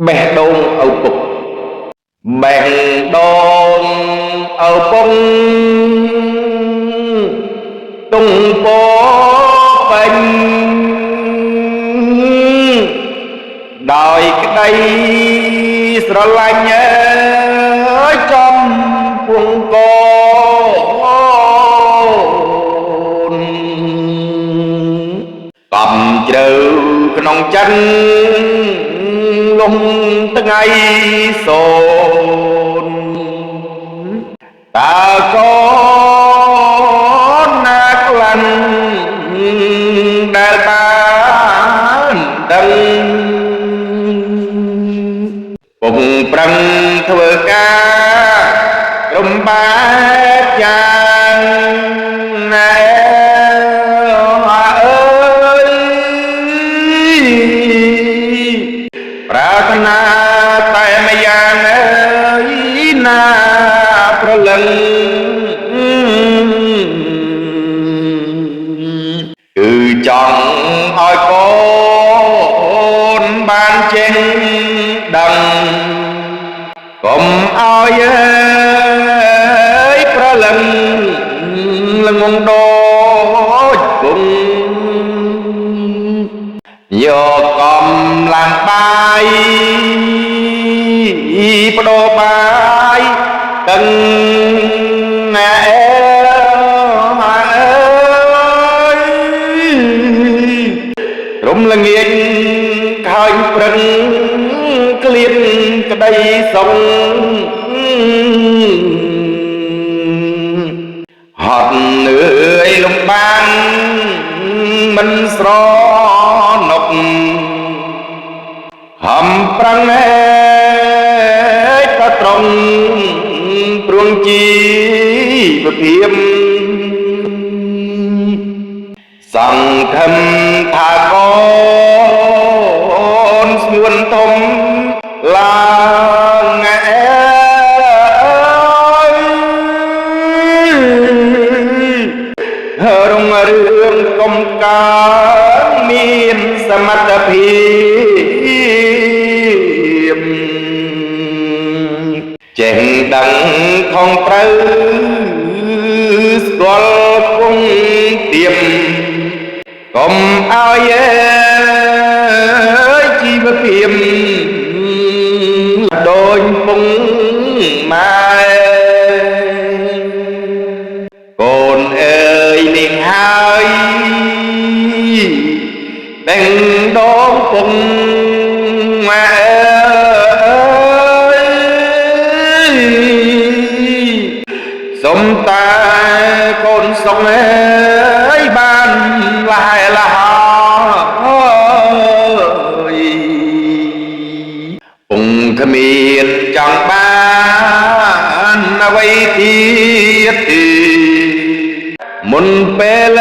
បេះដូងឪពុកបេះដូងឪពុកទុងពោពេញដោយក្តីស្រឡាញ់អើយចំពងកូនកំជ្រៅក្នុងចិត្តលំថ្ងៃសូនតើកូនណាក្លិនដែលបានដឹងពុំប្រឹងធ្វើការរំបែកយ៉ាងណែអើយប្រាថ្នាតែម្យ៉ាងអើយណាប្រលឹងគឺចង់ឲ្យកូនបានចេះដឹងកុំឲ្យអើយប្រលឹងល្ងងដូចគង់យកកំឡើងបាយបដូរបាយតឹងណែអើយរំល្ងាចខើញប្រឹងក្លៀនក្តីសុងហត់នឿយលំបានមិនស្រណុកហំប្រឹងអេតត្រង់ព្រួងជីវភាពសង្ឃឹមថាកូនស្ងួនធំឡើងអើយរងរឿងកុំកើមានសមត្ថភាពចេះដឹងខំត្រូវស្គាល់គង់ទៀមកុំឲ្យអើយជីវភាពដូចពងម៉ែកូនអើយនេះហើយបេះដូងពងម៉ែអើយសុំតាកូនសុខអើយបានឡាយឡាយពងគ្មានចង់បានអ្វីទៀតទេមុនពេល